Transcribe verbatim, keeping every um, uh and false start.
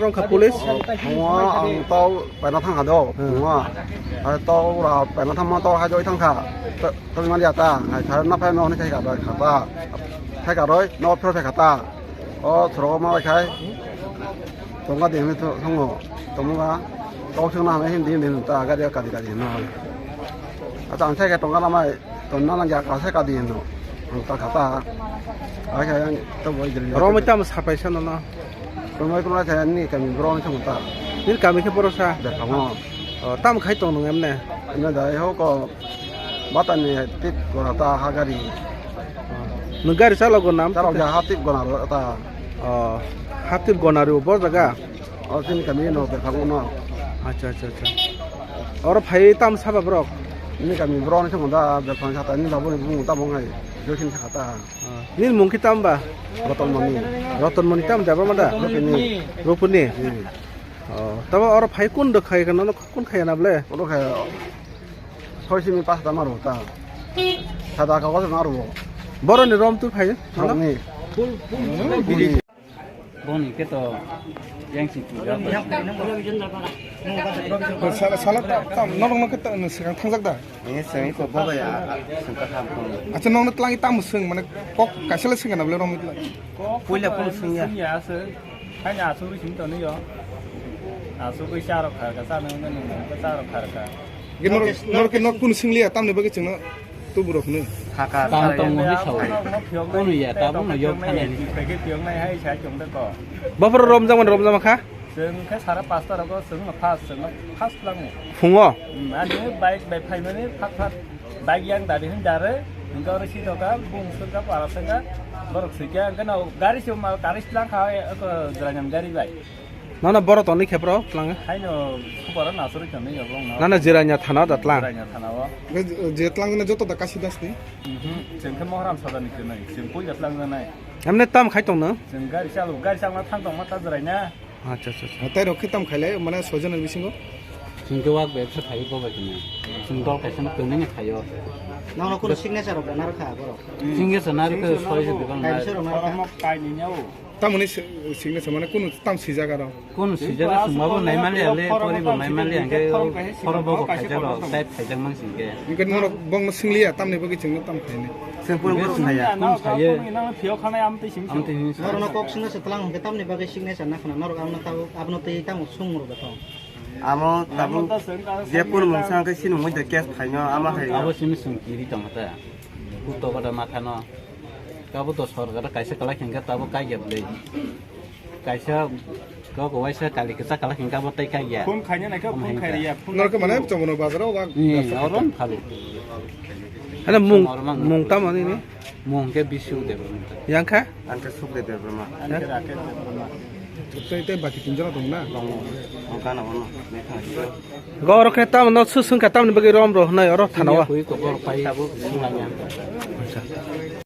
Rong kha police? Phungo ang tau paina thang kha do, Hmm. phungo. Hai tau ura paina thangma tau hai joi thang kha. Ta-, tau mali ata, hai thar na phai no ni thai kha doi kha ta. Thai kha doi, no phai thai kha ta. O choro ma bai khai. Tongga de ni thango. Tongga. Tau thang na hin din din ta gari ka di ka di no. Ata ang thai kha tongga na mai. Tonna lang ya ka se ka di no. Ang ta kha ta. Ai kha yang to boi jil. Romoi tam sapai sa no no. Romoi kuma sa ni kami bro ni thang ta. Nil kami khe boro sa. Da kamo. O, tam khai tong nung emne. Emne da ho ko bata ni tip gora ta ha gari. Nung gari chalo go nam. Chalo ja ha tip gona ro ta. O, ha tip gona ro bo jaga. O chini kami no be kha no. Acha acha acha. Oro phai tam saba borok. Ni kami borok ni thangda befang kha ta ni babu ni bung ta bung hai. Jokin kha ta. Ah, nini mung ki tam ba? Roton Moni. Roton Moni tam da ba ma da? Rupini. Rupini. Hmm. Oh, tabo oro phai kun do khai kana no kun khai na ble? Oro khai. Soi simi pas ta maru ta. Sada ka ko maru. Boro ni rom tu phai. Rom ni. Bini. Boni khe to yang sing puja. Sala, sala ta, ta, norok no khe ta, no, swkang thangjak da? Ini sengko boga ya, sengka tham kong. Acha, nokno tlangi tamo swng, mane kok kaisa le swng kana bole romwi tlang. Puila kung swng ya. Swng ya, swng. Haini asugwi swng toni yo. Asugwi charok kharka, chano wngkha nung, nung khe charok kharka. Ge norok, norok ke nok kun swng liya, tamni bagwi chwngno. Tuburok ni. Thaka, Tang thaka. Tong mo hi sao. Kono ya, tabuk no yok thani. Phaikhe phiyok nai hai sai chong de ko. Bafro romjak man romjak kha? Chwng khe sara pasta rogo chwng no first, chwng no first lang. Phungo? Hmm, ani bike bai phaimani thak thak. Bike yang dari hin dare. Hingka oro si thoka, bung sungka, para sungka. Borok sungka, hingka no gari se ma, gari se lang kha, ko jranyam gari bai. Nana boro toni khepro tlang. Haino khubaro nasuri tongni yabo no. Nana Jiranya thana da tlang. Jiranya thana o. Je, je tlang na joto da kasi das ni. Mhm. Chengkhe Mohram Sadani kene. Cheng pui da tlang na nai. Amne tam khai tong na? Cheng gari chalu, gari chalu thang tong ma ta Jiranya. Acha acha acha. Tai rok khe tam khailai mane soijon ni bisingo. Chengkhe wak bebsa khai bo bai kene. Cheng dol kaisa no kene ni khayo. Nang no kono signature rok na rakha boro. Signature na rakha soijon bibang na. Kaisa rok na rakha. Kaini nyao. Tamoni si-, signature mane kunu tam sijak aro. Kunu sijak sungma bo nai mali ale, pori bo nai mali angke, poro bo bo khaijak ro, type khaijak mang singke. Ingke norok bongno singliya, tamni bagwi chwngno tam khaini. Chwng pun bo sungya. Kunu saye. Amtwi hini sa. Norokno kok singno se tlang hwnkhe tamni bagwi signature na khna, norok abono tabuk, abono twi tamo sung rwbathong. Amo tabuk je kunu mungsa hwnkhe sinungwi de case phaino, ama hai. Abo simi sung kiri tongkha ta. Kuto bada mathano. Kabo to sorkar kaisa kalai khinka tabo kaiya bwlwi. Kaisa kok waisa kali kisa kalai khinka bo tai kaiya. Phone khaina naikha, phone khairiya, phone. Norok mane chongno bazaro wa. Hmm, orom phalu. Hana mung, mung tamo nini? Mung ke Bisu Debbarma. Yang kha? Ang khe Sukdev Debbarma. Ang khe Rakesh Debbarma. Tei, tei baki tinjora tong na? Tong, tong kana bono. Goro khe tamo no su sung kha tamni bagwi rom ro hwnwi oro thana o. Koi ko bor pai tabuk sung lanya. Acha.